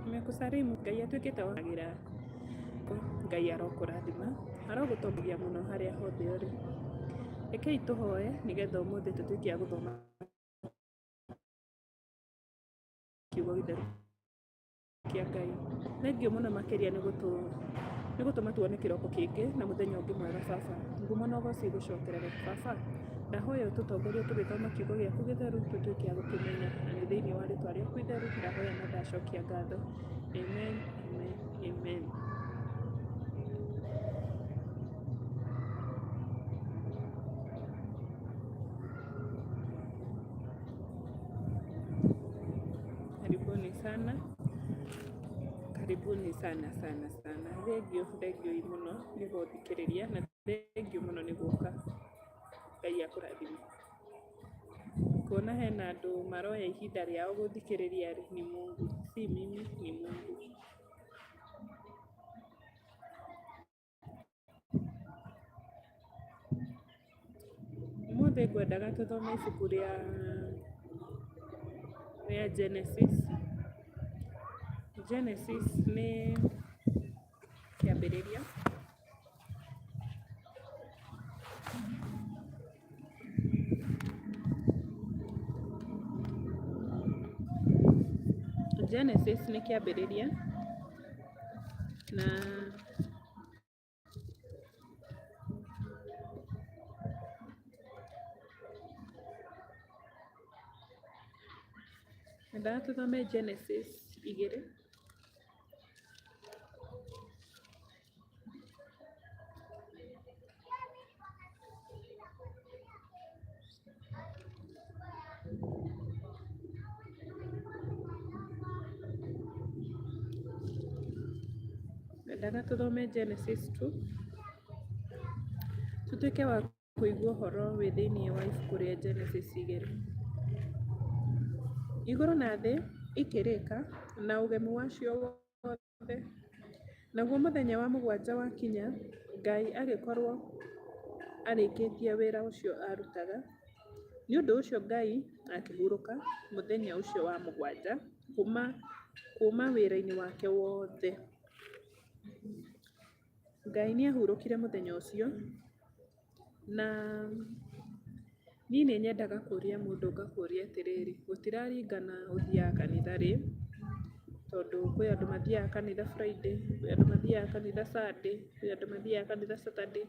Nimekusalimu. Ngai atuĩkĩte wa gĩra. Ngai arokũrathima, arogũtongoria mũno harĩa hothe ũrĩ. Rekei tũhoe nĩgetha ũmũthĩ tũtuĩke a gũthoma kiugo gĩtheru kĩa Ngai. Thengiũ mũno makĩria nĩ gũtũma tuone kĩroko kĩngĩ na mũthenya ũngĩ mwega baba. Ngumo na ũgoci igũcokerere baba. Ndahoya ũtũtongorie tũgĩthoma kiugo gĩaku gĩtheru tũtuĩke a gũkĩmenya. Na nĩ thĩinĩ wa rĩtwa rĩaku itheru ndahoya na ndacokia ngatho. Amen, amen, amen. Karibuni sana, karibuni sana sana sana. Thengiũ, thengiũi mũno nĩ gũthikĩrĩria na thengiũ mũno nĩ gũka. Ngai akũrathime. Kuona hena andũ maroya ihinda rĩao gũthikĩrĩria rĩ, ni Mungu, si mimi, ni Mungu. Ũmũthĩ ngwendaga tũthome ibuku rĩa Genesis. Genesis nĩ kĩambĩrĩria. Genesis nĩ kĩambĩrĩria na Nyendaga tũthome Genesis 2. Nyendaga tũthome Genesis 2 tũtuĩke wa kũigua ũhoro wĩ thĩinĩ wa ibuku rĩa Genesis 2. Igũrũ na thĩ ikĩrĩka na ũgemu wacio wothe. Naguo mũthenya wa mũgwanja wakinya, Ngai agĩkorũo arĩkĩtie wĩra ũcio aarutaga. Nĩ ũndũ ũcio Ngai akĩhurũka mũthenya ũcio wa mũgwanja kuuma wĩra-inĩ wake wothe. Ngai nĩ ahurũkire mũthenya ũcio, na niĩ nĩ nyendaga kũria mũndũ ngakũria atĩrĩrĩ, gũtiraringana ũthiaga kanitha rĩ, tondũ kwĩ andũ mathiaga kanitha Friday, kwĩ andũ mathiaga kanitha Sunday, kwĩ andũ mathiaga kanitha Saturday,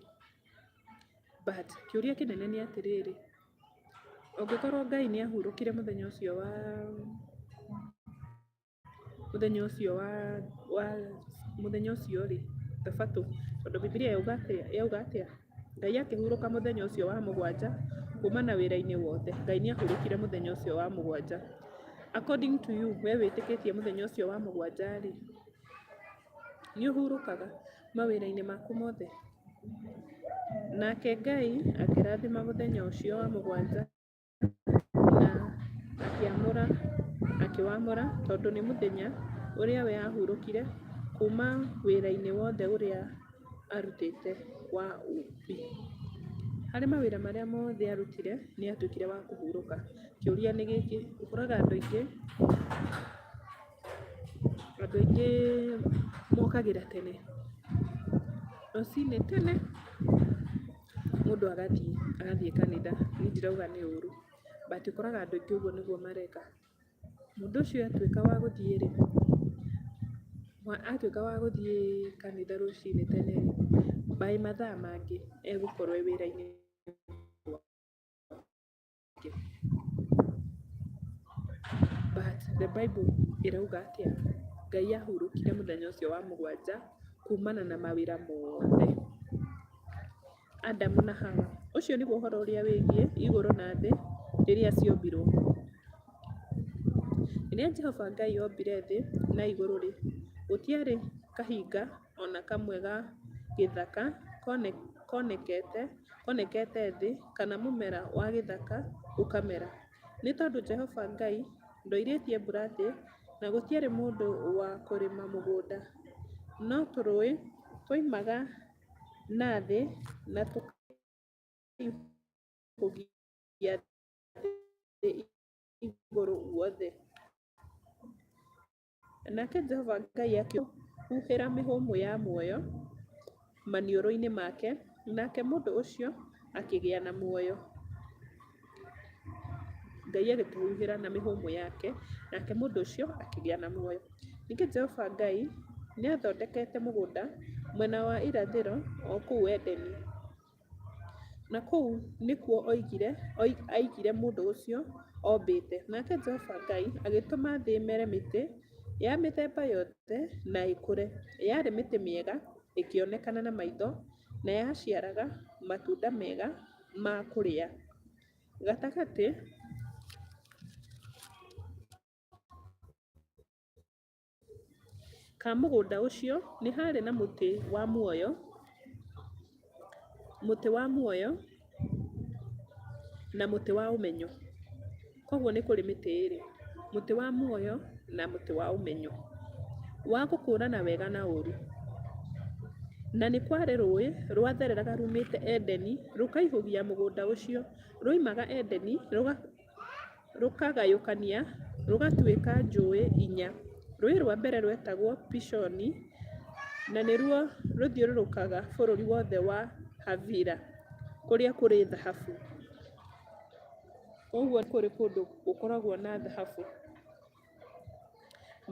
but kĩũria kĩnene nĩ atĩrĩrĩ, ũngĩkorwo Ngai nĩ ahurũkire mũthenya ũcio wa mũthenya ũcio wa mũthenya ũcio rĩ, thabatũ, tondũ Bibilia yauga atĩa, yauga atĩa? Ngai akĩhurũka mũthenya ũcio wa mũgwanja kuma na wĩra-inĩ wothe. Ngai nĩ ahurũkire mũthenya ũcio wa mũgwanja. According to you, we wĩtĩkĩtie mũthenya ũcio wa mũgwanja rĩ, nĩ ũhurũkaga mawĩra-inĩ maku mothe? Nake Ngai akĩrathima mũthenya ũcio wa mũgwanja na akĩamũra, akĩwamũra tondũ nĩ mũthenya ũrĩa we ahurũkire kuma wĩra-inĩ wothe ũrĩa arutĩte wa ũũmbi. Harĩ mawĩra marĩa mothe arutire, nĩ atuĩkire wa kũhurũka. Kĩũria nĩ gĩkĩ, ũkoraga andũ aingĩ mokagĩra tene, rũcinĩ tene mũndũ agathiĩ kanitha. Niĩ ndirauga nĩ ũru, but ũkoraga andũ aingĩ ũguo nĩguo mareka. Mũndũ ũcio atuĩka wa gũthiĩ rĩ, atuĩka wa gũthiĩ kanitha rũcinĩ tene rĩ, by mathaa mangĩ egũkorwo e wĩra-inĩ wake. But the Bible ĩrauga atĩa? Ngai ahurũkire mũthenya ũcio wa mũgwanja kumana na mawĩra mothe. Adamu na Hawa. Ũcio nĩguo ũhoro ũrĩa wĩgiĩ igũrũ na thĩ rĩrĩa ciombirwo. Rĩrĩa Jehova Ngai ombire thĩ na igũrũ-rĩ, gũtiarĩ kahinga o na kamwe ga gĩthaka konekete thĩ kana mũmera wa gĩthaka ũkamera. Nĩ tondũ Jehova Ngai ndoirĩtie mbura thĩ, na gũtiarĩ mũndũ wa kũrĩma mũgũnda. No tũrũũĩ twoimaga na thĩ na tũkaihũgia thĩ igũrũ guothe. Nake Jehova Ngai akĩhuhĩra mĩhũmũ ya muoyo maniũrũ-inĩ make, nake mũndũ ũcio akĩgĩa na muoyo. Ngai agĩtũhuhĩra na mĩhũmũ yake, nake mũndũ ũcio akĩgĩa na muoyo. Ningĩ Jehova Ngai nĩathondekete mũgũnda mwena wa irathĩro o kũu Edeni, na kũu nĩkuo oigire, aigire mũndũ ũcio ombĩte. Nake Jehova Ngai agĩtũma thĩ ĩmere mĩtĩ ya mĩthemba yothe na ĩkũre, yarĩ mĩtĩ mĩega ĩkĩonekana na maitho, na yaciaraga matunda mega ma kũrĩa. Gatagatĩ ka mũgũnda ũcio nĩ haarĩ na mũtĩ wa muoyo, mũtĩ wa muoyo na mũtĩ wa ũmenyo. Koguo nĩ kũrĩ mĩtĩ ĩrĩ, mũtĩ wa muoyo na mũtĩ wa ũmenyo, wa gũkũrana wega na ũru. Na nĩ kwarĩ rũũĩ rwathereraga rumĩte Edeni rũkaihũgia mũgũnda ũcio. Rwoimaga Edeni rũkagayũkania rũgatuĩka njũũĩ inya. Rũũĩ rwa mbere rwetagwo Pishoni, na nĩruo rũthiũrũrũkaga bũrũri wothe wa Havila, kũrĩa kũrĩ thahabu. Ũguo kũrĩ kũndũ gũkoragwo na thahabu.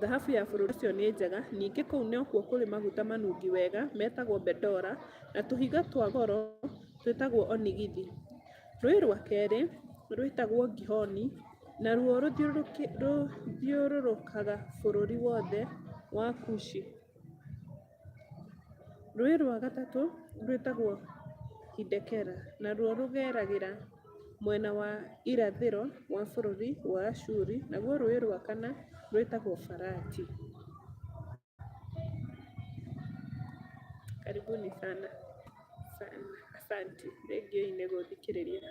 Thahabu ya bũrũri ũcio nĩ njega, ningĩ kũu nokuo kũrĩ maguta manungi wega metagwo bendora, na tũhiga twa goro twĩtagwo onigithi. Rũũĩ rwa kerĩ rwĩtagwo Gihoni, naruo rũthiũrũrũkaga bũrũri wothe wa Kushi. Rũũĩ rwa gatatũ rwĩtagwo Hidekela, naruo rũgeragĩra mwena wa irathĩro wa bũrũri wa Ashuri, naruo rũũĩ rwa kana rwĩtagwo Farati. Karibuni sana sana, asanti, thengiũi nĩ gũthikĩrĩria.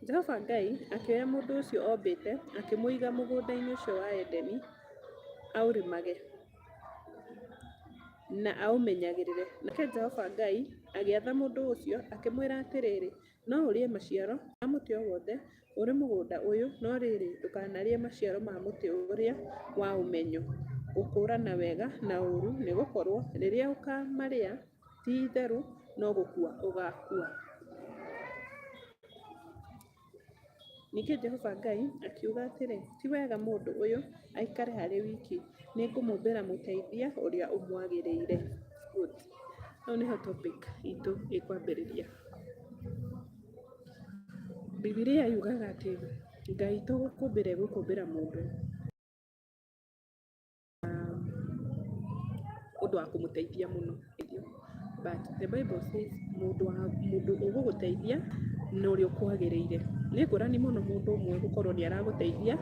Jehova Ngai akĩoya mũndũ ũcio ombĩte akĩmũiga mũgũnda-inĩ ũcio wa Edeni aũrĩmage na aũmenyagĩrĩre. Nake Jehova Ngai agĩatha mũndũ ũcio, akĩmwĩra atĩrĩ, No ũrĩe maciaro ma mũtĩ o wothe ũrĩ mũgũnda ũyũ, no rĩrĩ, ndũkanarĩe maciaro ma mũtĩ ũrĩa wa ũmenyo, gũkũũrana wega na ũũru, nĩgũkorũo rĩrĩa ũkaamarĩa, ti-itherũ no gũkua ũgaakua. Ningĩ Jehova Ngai akiuga atĩrĩ, Ti wega mũndũ ũyũ aikare arĩ wiki, nĩngũmũũmbĩra mũteithia ũrĩa ũmwagĩrĩire. Good. Hau nĩho topic itũ ĩkwambĩrĩria. Bibilia yugaga atĩ Ngai to gũkũmbĩra egũkũmbĩra mũndũ ũndũ wa kũmũteithia mũno. But the Bible says mũndũ wa mũndũ ũgũgũteithia na ũrĩa ũkwagĩrĩire. Nĩ ngũrani mũno mũndũ ũmwe gũkorwo nĩ aragũteithia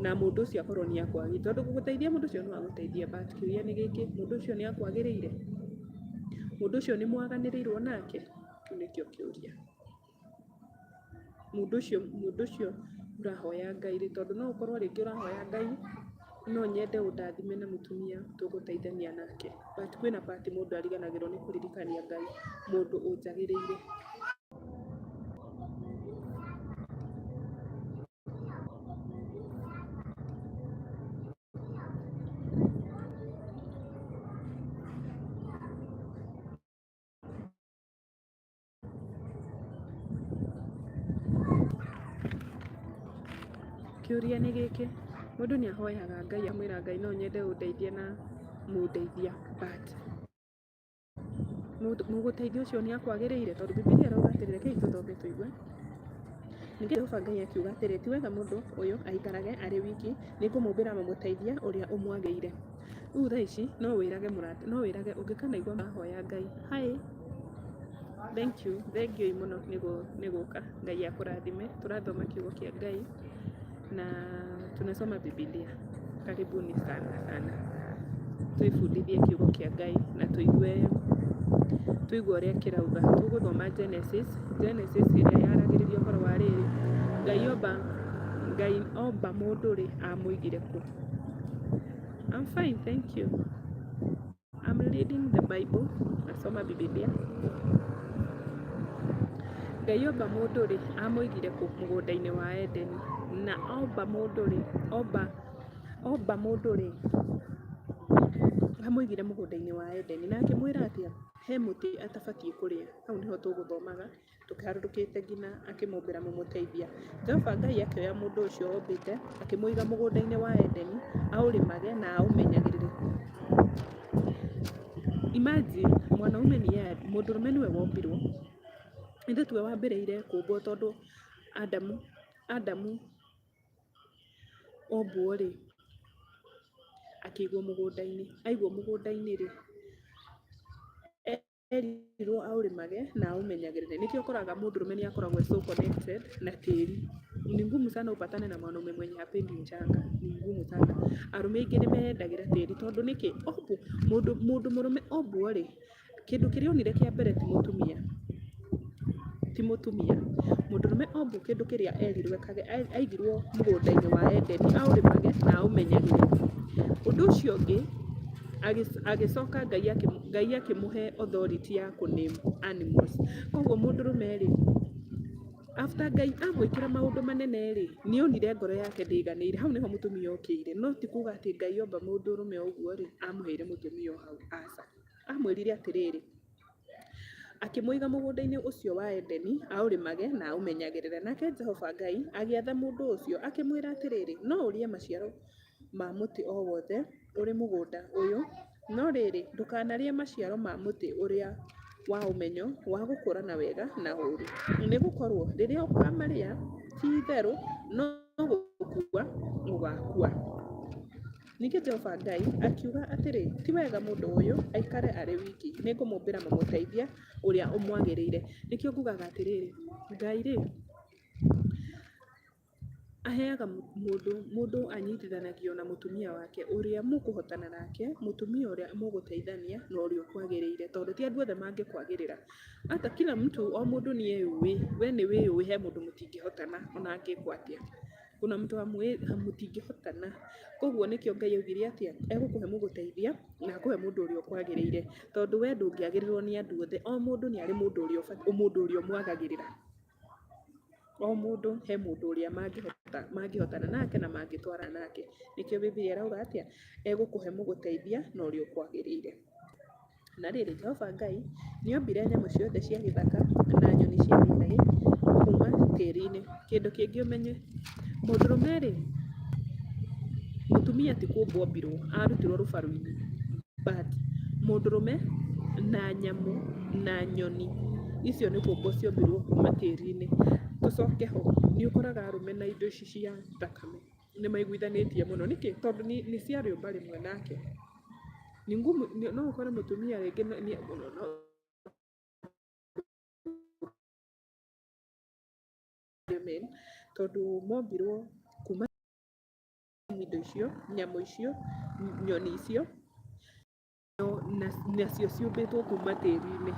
na mũndũ ũcio akorwo nĩ akwagĩrĩire. Tondũ gũgũteithia mũndũ ũcio no agũteithie but kĩũria nĩ gĩkĩ, mũndũ ũcio nĩ akwagĩrĩire? Mũndũ ũcio nĩ mwaganĩrĩirwo nake? Kĩu nĩkĩo kĩũria. Mũndũ ũcio mũndũ ũcio ũrahoya Ngai rĩ, tondũ no ũkorwo rĩngĩ ũrahoya Ngai no nyende ũndathime na mũtumia tũgũteithania nake, but kwĩna part mũndũ ariganagĩrwo nĩ kũririkania Ngai mũndũ ũnjagĩrĩire. Kĩũria nĩ gĩkĩ, mũndũ nĩ ahoyaga Ngai akamwĩra Ngai no nyende ũndeithie na mũndeithia but mũgũteithia ũcio nĩ akwagĩrĩire? Tondũ Bibilia ĩrauga atĩrĩrĩ, rekei tũthome tũigue. Ningĩ Jehova Ngai akiuga atĩrĩ, ti wega mũndũ ũyũ aikarage arĩ wiki, nĩ ngũmũmbĩra mũmũteithia ũrĩa ũmwagĩrĩire. Rĩu thaa ici no wĩrage mũrata, no wĩrage ũngĩkanaigua mahoya Ngai, hi, thank you, thengiũi mũno nĩ gũka, Ngai akũrathime. Tũrathoma kiugo kĩa Ngai na tunasoma Bibilia. Karibuni sana sana, twĩbundithie kiugo kĩa Ngai na tũigue tũigue ũrĩa kĩrauga. Tũgũthoma Genesis, Genesis ĩrĩa yaragĩrĩria ũhoro wa rĩrĩ, Ngai omba Ngai omba mũndũ rĩ, amũigire kũ? I'm fine, thank you. I'm reading the Bible, nasoma Bibilia. Ngai omba mũndũ rĩ, amũigire kũ? Mũgũnda-inĩ wa Edeni. Na omba mũndũ rĩ, omba Omba mũndũ rĩ, amũigire mũgũnda-inĩ wa Edeni na akĩmwĩra atĩa? He mũtĩ atabatiĩ kũrĩa. Hau nĩho tũgũthomaga tũharũrũkĩte nginya akĩmũmbĩra mũmũteithia. Jehova Ngai akĩoya mũndũ ũcio ombĩte akĩmũiga mũgũnda-inĩ wa Edeni aũrĩmage na aũmenyagĩrĩre. Imagine mwanaume ni yeye, mũndũrũme nĩwe wombirwo, ithuĩ tiwe wambĩrĩire kũmbwo tondũ Adamu, Adamu ombwo rĩ, akĩigwo mũgũnda-inĩ, aigwo mũgũnda-inĩ rĩ, erirwo aũrĩmage na aũmenyagĩrĩre. Nĩkĩo ũkoraga mũndũrũme nĩ akoragwo e so connected na tĩri. Ni ngumu sana upatane na mwanaume mwenye hapendi mchanga, ni ngumu sana. Arũme aingĩ nĩ meyendagĩra tĩri tondũ nĩkĩ? Ombwo, mũndũ mũndũ mũrũme ombwo rĩ, kĩndũ kĩrĩa onire kĩa mbere ti mũtumia, ti mũtumia. Mũndũrũme ombwo kĩndũ kĩrĩa erirwo ekage, aigirwo mũgũnda-inĩ wa Edeni aũrĩmage na aũmenyagĩrĩre. Ũndũ ũcio ũngĩ, agĩcoka Ngai akĩmũhe authority ya kũ name animals. Koguo mũndũrũme rĩ, after Ngai amwĩkĩra maũndũ manene rĩ, nĩ onire ngoro yake ndĩiganĩire. Hau nĩho mũtumia okĩire. No ti kuga atĩ Ngai omba mũndũrũme ũguo rĩ, amũheire mũtumia o hau, aca. Amwĩrire atĩrĩrĩ, akĩmũiga mũgũnda-inĩ ũcio wa Edeni aũrĩmage na aũmenyagĩrĩre. Nake Jehova Ngai agĩatha mũndũ ũcio, akĩmwĩra atĩrĩrĩ, No ũrĩe maciaro ma mũtĩ o wothe ũrĩ mũgũnda ũyũ, no rĩrĩ, ndũkanarĩe maciaro ma mũtĩ ũrĩa wa ũmenyo wa gũkũũrana wega na ũũru, nĩ gũkorũo rĩrĩa ũkaamarĩa, ti-itherũ no gũkua ũgaakua. Ningĩ Jehova Ngai akiuga atĩrĩ, Ti wega mũndũ ũyũ aikare arĩ wiki, nĩngũmũũmbĩra mũmũteithia ũrĩa ũmwagĩrĩire. Nĩkĩo ngugaga atĩrĩrĩ, Ngai-rĩ, aheaga mũndũ, mũndũ anyitithanagio na mũtumia wake ũrĩa mũkũhotana nake, mũtumia ũrĩa mũgũteithania na ũrĩa ũkwagĩrĩire, tondũ ti andũ othe mangĩkwagĩrĩra. Hata kila mtu, o mũndũ nĩ eyũĩ, we nĩ wĩyũĩ he mũndũ mũtingĩhotana ona angĩkwo atĩa. Kuna mtu mũtingĩhotana. Koguo nĩkĩo Ngai augire atĩa, egũkũhe mũgũteithia na akũhe mũndũ ũrĩa ũkwagĩrĩire, tondũ we ndũngĩagĩrĩrwo nĩ andũ othe, o mũndũ nĩ arĩ mũndũ ũrĩa mũndũ ũrĩa ũmwagagĩrĩra. O mũndũ he mũndũ ũrĩa mangĩhotana nake na mangĩtwarana nake. Nĩkĩo Bibilia ĩrauga atĩa, egũkũhe mũgũteithia na ũrĩa ũkwagĩrĩire. Na rĩrĩ, Jehova Ngai nĩombire nyamũ ciothe cia gĩthaka na nyoni cia rĩera-inĩ kuuma tĩri-inĩ. Kĩndũ kĩngĩ ũmenye, mũndũrũme-rĩ, mũtumia ti kũmbwo ombirwo, arutirwo rũbaru-inĩ, but mũndũrũme na nyamũ na nyoni, icio nĩ kũmbwo ciombirwo kuma tĩri-inĩ. Tũcoke ho, nĩ ũkoraga arũme na indo ici cia thakame nĩ maiguithanĩtie mũno. Nĩkĩ? Tondũ nĩ cia rĩũmba rĩmwe nake. Ni ngumu, no ũkore mũtumia rĩngĩ men tondũ mombirwo kuma indo icio, nyamũ icio, nyoni icio, nacio ciũmbĩtwo kuma tĩri-inĩ.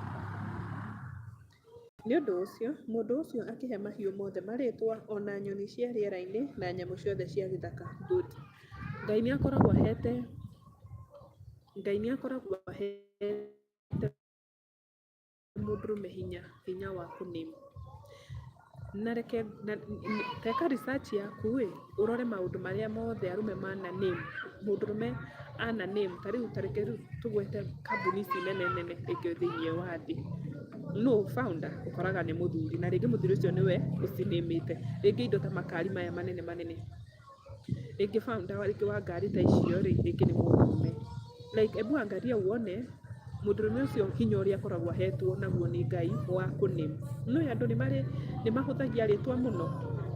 Nĩ ũndũ ũcio, mũndũ ũcio akĩhe mahiũ mothe marĩĩtwa, o na nyoni cia rĩera-inĩ na nyamũ ciothe cia gĩthaka. Good. Ngai nĩ akoragwo ahete, Ngai nĩ akoragwo ahete mũndũrũme hinya, hinya wa kũ name. Na reke teka research yaku ĩ, ũrore maũndũ marĩa mothe arũme mana name, mũndũrũme ana name, ta rĩu ta reke rĩu tũgwete kambuni ici nene nene rĩngĩ thĩiniĩ wa thĩ, nũ founder ũkoraga nĩ mũthuri, na rĩngĩ mũthuri ũcio nĩwe ũcinĩmĩte, rĩngĩ indo ta makari maya manene manene. Rĩngĩ founder rĩngĩ wa ngari ta icio rĩ, rĩngĩ nĩ mũndũrũme. Like hebu angalia uone mũndũrũme ũcio hinya ũrĩa akoragwo ahetwo naguo nĩ Ngai wa kũ name. Nĩũĩ andũ nĩ marĩ nĩ mahũthagia rĩtwa mũno.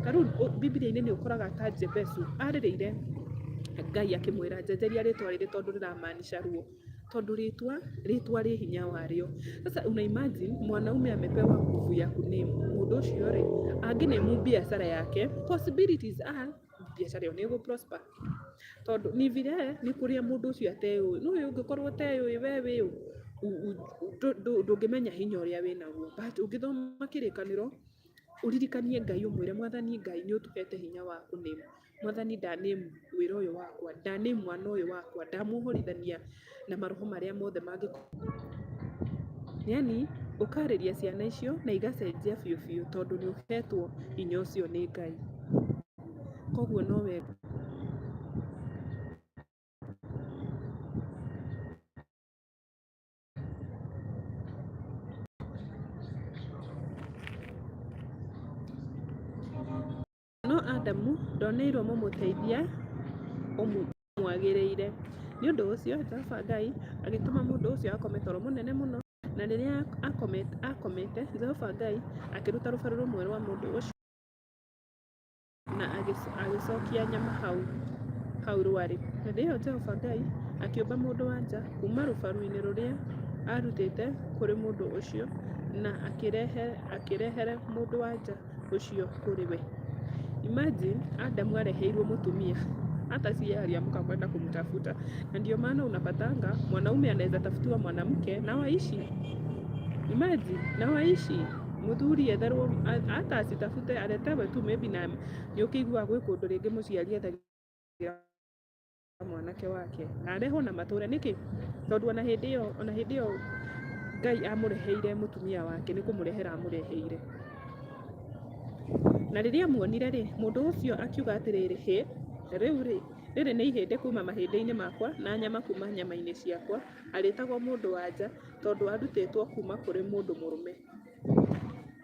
Ta rĩu Bibilia-inĩ nĩ ũkoraga ta Jebesu arĩrĩire Ngai akĩmwĩra njenjeria rĩtwa rĩrĩ tondũ rĩra maanisha ruo. Tondũ rĩtwa, rĩtwa rĩ hinya warĩo. Sasa una imagine mwanaume amepewa nguvu ya ku name mũndũ ũcio rĩ, angĩ name biacara yake, possibilities are biacara ĩyo nĩ ĩgũ prosper. Tondũ ni vile nĩ kũrĩa mũndũ ũcio ateũĩ. Nĩũĩ ũngĩkorwo ũteũĩ we wĩ ũ, ndũngĩmenya hinya ũrĩa wĩnaguo. But ũngĩthoma kĩrĩkanĩro, ũririkanie Ngai ũmwĩre Mwathani Ngai nĩ ũtũhete hinya wa kũ name. Mwathani nda name wĩra ũyũ wakwa, nda name mwana ũyũ wakwa, ndamuohorithania na maroho marĩa mothe mangĩkorwo. Yaani ũkarĩria ciana icio na igacenjia biũ biũ tondũ nĩ ũhetwo hinya ũcio nĩ Ngai. Koguo no wega. Adamu ndoneirwo mũmũteithia ũmwagĩrĩire. Nĩ ũndũ ũcio Jehova Ngai agĩtũma mũndũ ũcio akome toro mũnene mũno, na rĩrĩa aakomete, Jehova Ngai akĩruta rũbaru rũmwe rwa mũndũ ũcio na agĩcokia nyama hau hau rwarĩ. Hĩndĩ ĩyo Jehova Ngai akĩũmba mũndũ-wa-nja kuuma rũbaru-inĩ rũrĩa aarutĩte kũrĩ mũndũ ũcio, na akĩrehere mũndũ-wa-nja ũcio kũrĩ we. Imagine Adamu areheirwo mũtumia hata si yeye aliamka kwenda kumtafuta, na ndio maana unapatanga mwanaume anaweza tafutiwa mwanamke na waishi. Imagine na waishi muthuri etherwo hata asitafute aletewe tu maybe na nĩ ũkĩiguaga gwĩ kũndũ rĩngĩ mũciari ethagĩra mwanake wake na arehwo na matũre nĩkĩ tondũ ona hĩndĩ ĩyo ona hĩndĩ ĩyo Ngai amũreheire mũtumia wake nĩ kũmũrehera amũreheire. Na rĩrĩa amuonire rĩ, mũndũ ũcio akiuga atĩrĩrĩ, hĩ, rĩu rĩ, rĩrĩ nĩ ihĩndĩ kuuma mahĩndĩ-inĩ makwa na nyama kuuma nyama-inĩ ciakwa, arĩĩtagwo mũndũ-wa-nja, tondũ arutĩtwo kuuma kũrĩ mũndũ mũrũme.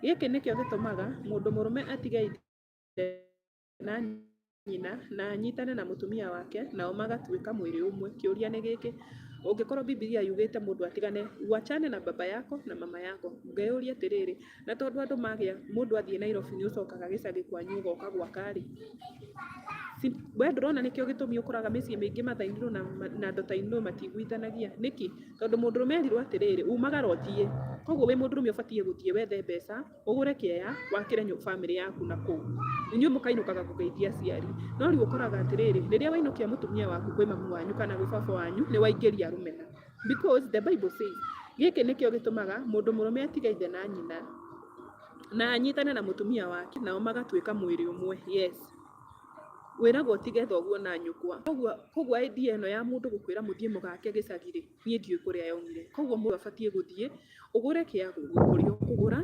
Gĩkĩ nĩkĩo gĩtũmaga mũndũ mũrũme atige ithe na nyina na anyitane na mũtumia wake, nao magatuĩka mwĩrĩ ũmwe. Kĩũria nĩ gĩkĩ, ũngĩkorwo Bibilia yugĩte mũndũ atigane, uachane na baba yako na mama yako, ngeyũria atĩrĩrĩ, na tondũ andũ magĩa, mũndũ athiĩ Nairobi nĩ ũcokaga gĩcagi kwanyu ũgoka gwaka rĩ, we ndũrona nĩkĩo gĩtũmi ũkoraga mĩciĩ mĩingĩ mother in law na daughter in law matiguithanagia? Nĩkĩ? Tondũ mũndũrũme erirwo atĩrĩrĩ, umagara ũthiĩ, koguo wĩ mũndũrũme ũbatiĩ gũthiĩ wethe mbeca, ũgũre kĩeya, wakĩre bamĩrĩ yaku na kũu. Inyuĩ mũkainũkaga kũgeithia aciari. No rĩu ũkoraga atĩrĩrĩ, rĩrĩa wainũkia mũtumia waku kwĩ mamu wanyu kana gwĩ baba wanyu, nĩ waingĩria rũmena. Because the Bible says, gĩkĩ nĩkĩo gĩtũmaga mũndũ mũrũme atige ithe na nyina, na anyitane na mũtumia wake, nao magatuĩka mwĩrĩ ũmwe. Yes. Wĩragwo ũtige thoguo na nyũkwa. Koguo koguo idea ĩno ya mũndũ gũkwĩra mũthiĩ mũgake gĩcagi rĩ, niĩ ndiũĩ kũrĩa yaumire. Koguo mũndũ abatiĩ gũthiĩ, ũgũre kĩa kũrĩa ũkũgũra,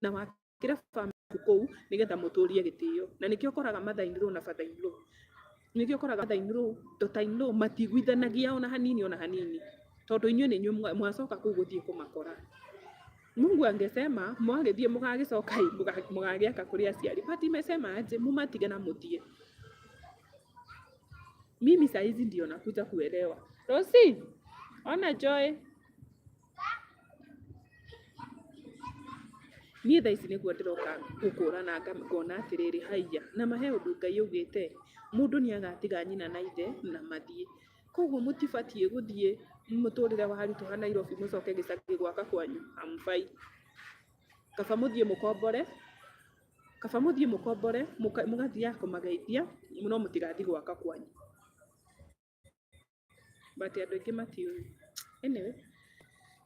na wakĩre bamĩrĩ yaku kũu, nĩgetha mũtũrie gĩtĩo. Na nĩkĩo ũkoraga mother in law na father in law, nĩkĩo ũkoraga mother in law, daughter in law matiguithanagia ona hanini ona hanini. Tondũ inyuĩ nĩ inyuĩ mwacoka kũu gũthiĩ kũmakora. Mungu angesema mwagĩthiĩ mũgagĩcoka ĩ mũgagĩaka kũrĩ aciari but imesema aje mumatige na mũthiĩ. Mimi saa hizi ndio nakuja kuelewa. Rosi, ona Joy. Niĩ thaa ici nĩguo ndĩroka gũkũrana ngona atĩrĩrĩ, haiya, na ma he ũndũ Ngai augĩte, mũndũ nĩ agatiga nyina na ithe na mathiĩ. Koguo mũtibatiĩ gũthiĩ mũtũrĩre wa ritũha Nairobi mũcoke gĩcagi gwaka kwanyu, hamufai. Kaba mũthiĩ mũkombore, kaba mũthiĩ mũkombore mũgathiaga kũmageithia no mũtigathiĩ gwaka kwanyu. But andũ aingĩ matiũĩ. Anyway,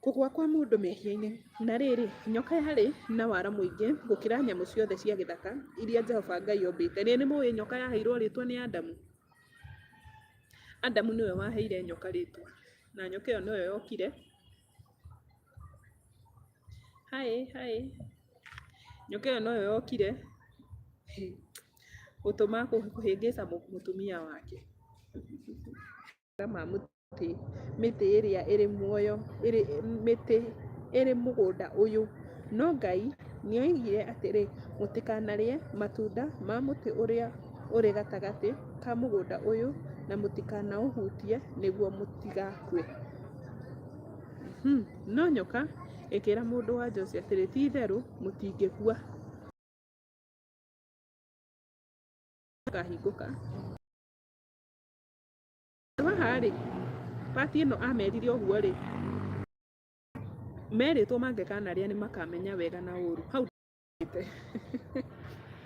kũgũa kwa mũndũ mehia-inĩ. Na rĩrĩ, nyoka yarĩ na wara mũingĩ gũkĩra nyamũ ciothe cia gĩthaka iria Jehova Ngai ombĩte. Nĩ mũĩ nyoka yaheirwo rĩtwa nĩ Adamu? Adamu nĩwe waheire nyoka rĩtwa, na nyoka ĩyo noyo yokire. Hi, hi. Nyoka ĩyo noyo yokire gũtũma kũhĩngĩca mũtumia wake. Ma mũtĩ, mĩtĩ ĩrĩa ĩrĩ muoyo, ĩrĩ mĩtĩ ĩrĩ mũgũnda ũyũ. No Ngai nĩoigire atĩrĩ, Mũtikanarĩe matunda ma mũtĩ ũrĩa ũrĩ gatagatĩ ka mũgũnda ũyũ, na mũtikanaũhutie, nĩguo mũtigakue. No nyoka ĩkĩĩra mũndũ-wa-nja ũcio atĩrĩ, Ti-itherũ mũtingĩkua. Akahingũka. Haha rĩ, part ĩno amerire ũguo rĩ, merĩtwo mangĩkanarĩa nĩ makamenya wega na ũru. Hau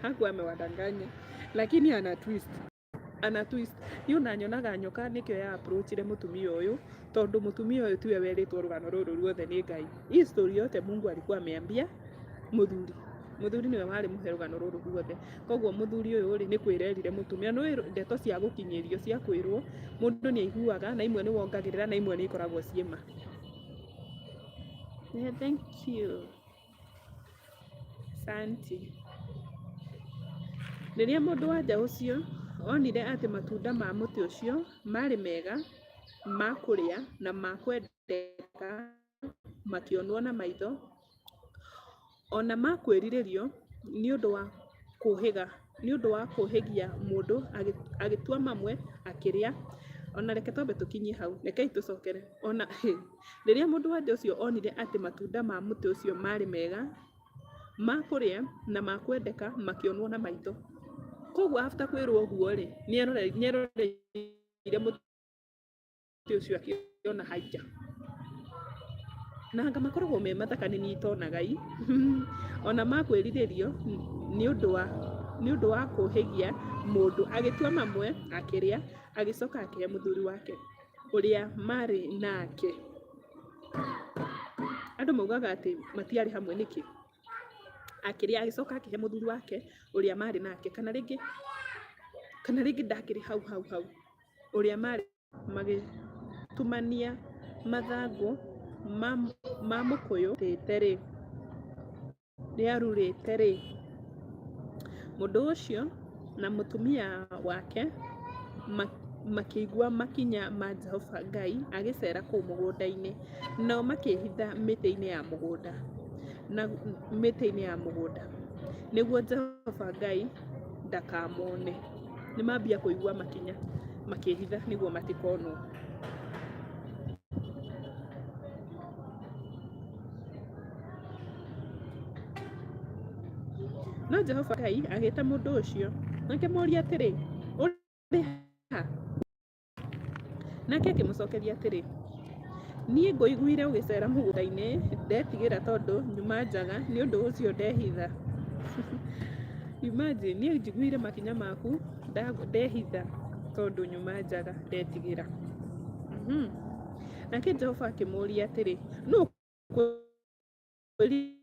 hakuwa amewadanganya lakini ana twist ana twist. Niĩ ona nyonaga nyoka nĩkĩo ya approachire mũtumia ũyũ tondũ mũtumia ũyũ tiwe werĩtwo rũgano rũrũ ruothe nĩ Ngai. Hii story yote Mungu alikuwa ameambia mũthuri. Mũthuri nĩwe warĩ mũhe rũgano rũrũ ruothe. Koguo mũthuri ũyũ rĩ, nĩ kwĩra erire mũtumia. Nĩ ũĩ ndeto cia gũkinyĩrio cia kwĩrwo, mũndũ nĩ aiguaga na imwe nĩ wongagĩrĩra na imwe nĩ ikoragwo ciĩ ma. Yeah, thank you. Asante. Rĩrĩa mũndũ-wa-nja ũcio onire atĩ matunda ma mũtĩ ũcio maarĩ mega ma kũrĩa na ma kwendeka makĩonwo na maitho, o na ma kwĩrirĩrio nĩ ũndũ wa kũũhĩga Nĩ ũndũ wa kũhĩgia mũndũ, agĩtua mamwe akĩrĩa. Ona reke twambe tũkinyie hau, rekei tũcokere. Ona rĩrĩa mũndũ-wa-nja ũcio onire atĩ matunda ma mũtĩ ũcio maarĩ mega ma kũrĩa na ma kwendeka makĩonwo na maitho. Koguo after kwĩrwo ũguo rĩ, nĩ eroreire mũtĩ ũcio akĩona haija. Na anga makoragwo me mathaka nĩ niĩ itonaga ii. Ona ma kwĩrirĩrio nĩ ũndũ wa nĩ ũndũ wa kũhĩgia mũndũ. Agĩtua mamwe akĩrĩa, agĩcoka akĩhe mũthuri wake ũrĩa marĩ nake. Andũ maugaga atĩ matiarĩ hamwe nĩkĩ? Akĩrĩa agĩcoka akĩhe mũthuri wake ũrĩa marĩ nake, kana rĩngĩ kana rĩngĩ ndakĩrĩ hau hau hau ũrĩa marĩ Magĩtumania mathangũ ma mũkũyũ rĩarurĩte-rĩ, mũndũ ũcio na mũtumia wake makĩigua makinya ma Jehova Ngai agĩceera kũu mũgũnda-inĩ, nao makĩĩhitha mĩtĩ-inĩ ya mũgũnda nĩguo Jehova Ngai ndakamone. Nĩ mambia kũigua makinya makĩhitha nĩguo matikonwo. No Jehova Ngai agĩta mũndũ ũcio, akĩmũũria atĩrĩ, Ũrĩ ha? Nake akĩmũcokeria atĩrĩ, Niĩ ngũiguire ũgĩceera mũgũnda-inĩ, ndetigĩra tondũ nyuma njaga, nĩ ũndũ ũcio ndehitha. Imagine, niĩ njiguire makinya maku, ndehitha tondũ nyuma njaga, ndetigĩra. Nake Jehova akĩmũũria atĩrĩ, Nũ ũkwĩrire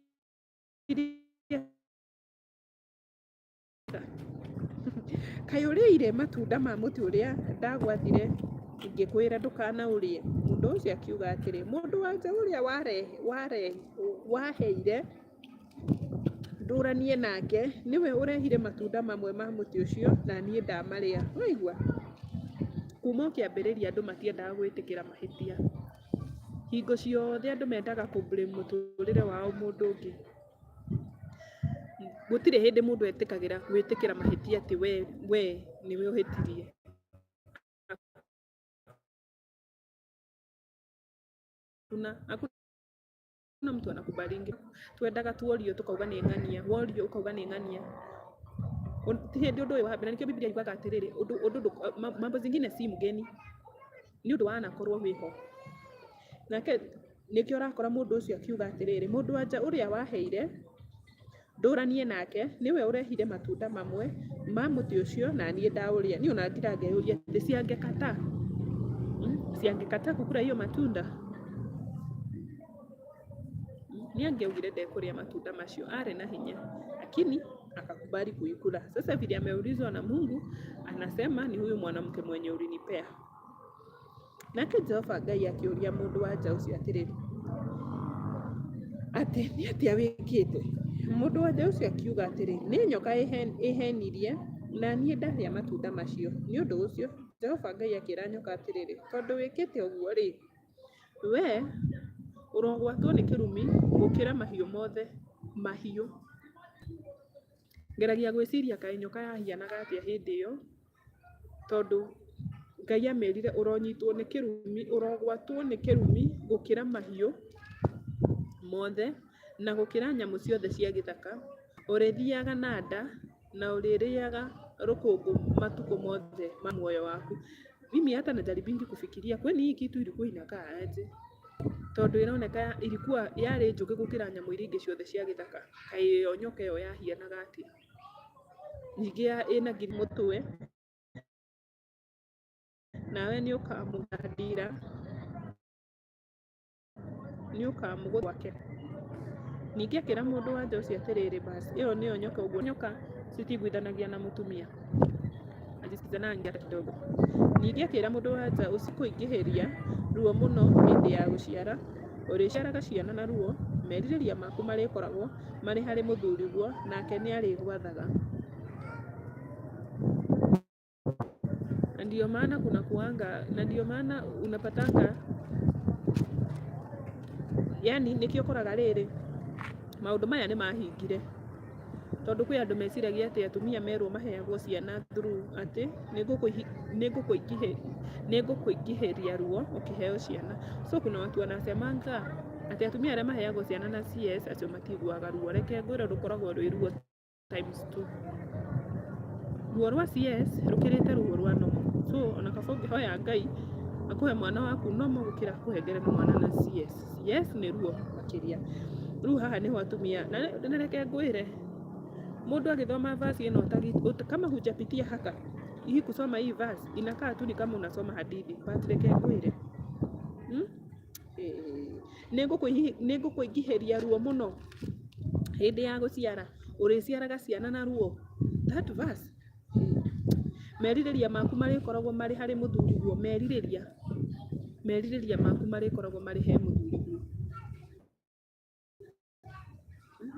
Kaĩ ũrĩire matunda ma mũtĩ ũrĩa ndagwathire ngĩkwĩra ndũkanaũrĩe? Mũndũ ũcio akiuga atĩrĩ, Mũndũ-wa-nja ũrĩa waheire ndũranie nake nĩwe ũrehire matunda mamwe ma mũtĩ ũcio, na niĩ ndamarĩa. Waigua? Kuuma o kĩambĩrĩria andũ matiendaga gwĩtĩkĩra mahĩtia. Hingo ciothe andũ mendaga kũ blame mũtũrĩre wao mũndũ ũngĩ. Gũtirĩ hĩndĩ mũndũ etĩkagĩra gwĩtĩkĩra mahĩtia atĩ we we nĩwe ũhĩtirie. Hakuna, hakuna mtu anakubalingi. Twendaga tuorio tukauga nĩ ng'ania, worio ũkauga nĩ ng'ania. Ti hĩndĩ ũndũ ũyũ wambere, na nĩkĩo Bibilia yugaga atĩrĩrĩ, ũndũ ũndũ mambo zingine si mgeni, nĩ ũndũ wanakorwo wĩho. Nake Nĩkĩo ũrakora mũndũ ũcio akiuga atĩrĩrĩ, mũndũ wa nja ũrĩa waheire ndũranie nake, nĩwe ũrehire matunda mamwe ma mũtĩ ũcio na niĩ ndaũrĩa. Niĩ ona ngira ngeyũria atĩ si angekataa? Si angekataa kukula hiyo matunda? Nĩ angeugire ndekũrĩa matunda macio, arĩ na hinya, lakini akakubali kuikula. Sasa vile ameulizwa na Mungu, anasema ni huyu mwanamke mwenye ulinipea. Nake Jehova Ngai akĩũria mũndũ-wa-nja ũcio atĩrĩ, Atĩ nĩ atĩa wĩkĩte? Mũndũ-wa-nja ũcio akiuga atĩrĩ, Nĩ nyoka ĩĩheenirie, na niĩ ndarĩa matunda macio. Nĩ ũndũ ũcio Jehova Ngai akĩĩra nyoka atĩrĩ, Tondũ wĩkĩte ũguo-rĩ, wee ũrogwatwo nĩ kĩrumi gũkĩra mahiũ mothe mahiũ. Ngeragia gwĩciria kaĩ nyoka yahianaga atĩa hĩndĩ ĩyo. Tondũ Ngai amerire ũronyitwo nĩ kĩrumi, ũrogwatwo nĩ kĩrumi gũkĩra mahiũ mothe na gũkĩra nyamũ ciothe cia gĩthaka. Ũrĩthiaga na nda na ũrĩrĩaga rũkũngũ matukũ mothe ma muoyo waku. Mimi hata najaribingi kufikiria kwani hii kitu ilikuwa inakaa aje? Tondũ ĩroneka ilikuwa yarĩ njũgĩ gũkĩra nyamũ iria ingĩ ciothe cia gĩthaka. Kaĩ ĩyo nyoka ĩyo yahianaga atĩa? Ningĩ ĩna ngiri mũtwe, nawe nĩũkamũgandira, nĩũkamũgũtha gwake. Ningĩ akĩra mũndũ-wa-nja ũcio atĩrĩrĩ, bas, ĩyo nĩyo nyoka ũguo nyoka citiguithanagia na mũtumia. Hazisikizanangi hata kidogo. Ningĩ akĩra mũndũ-wa-nja ũcio kũingĩhĩria ruo mũno hĩndĩ ya gũciara, ũrĩciaraga ciana na ruo, merirĩria maku marĩkoragwo marĩ harĩ mũthuriguo, nake nĩarĩgwathaga. Na ndio maana kuna kuanga, na ndio maana unapatanga, yani nĩkĩo ũkoraga rĩrĩ, maũndũ maya nĩ mahingire. Tondũ kwĩ andũ meciragia atĩ atumia merwo maheagwo ciana through atĩ nĩngũkũingĩhĩria ruo ũkĩheo ciana. So kuna watu wanasemanga atĩ atumia arĩa maheagwo ciana na CS acio matiiguaga ruo. Reke ngwĩre rũkoragwo rwĩ ruo times two. Ruo rwa CS rũkĩrĩte ruo rwa normal. So ona kaba ũngĩhoya Ngai akũhe mwana waku normal gũkĩra akũhengere mwana na CS. CS nĩ ruo makĩria. Rĩu haha nĩho atumia, na reke ngwĩre, mũndũ agĩthoma verse ĩno kama hujapitia haka, hii kusoma hii verse inakaa tu ni kama unasoma hadithi, but reke ngwĩre, Nĩngũkũingĩhĩria ruo mũno hĩndĩ ya gũciara, ũrĩciaraga ciana na ruo. That verse. Merirĩria maku marĩkoragwo marĩ harĩ mũthuriguo, merirĩria, merirĩria maku marĩkoragwo marĩ he mũthuriguo.